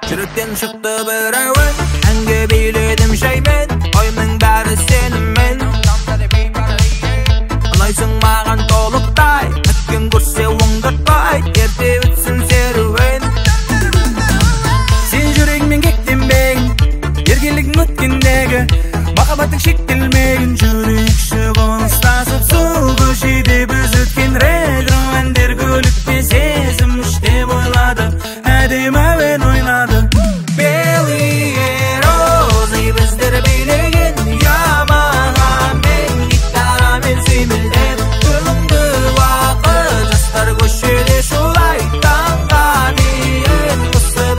Жүректен шықты бір әуен, әнге биледім жаймен, ойымның бәрі сенімен. Ұнайсың маған толықтай, өткен көрсе оңдыртпай.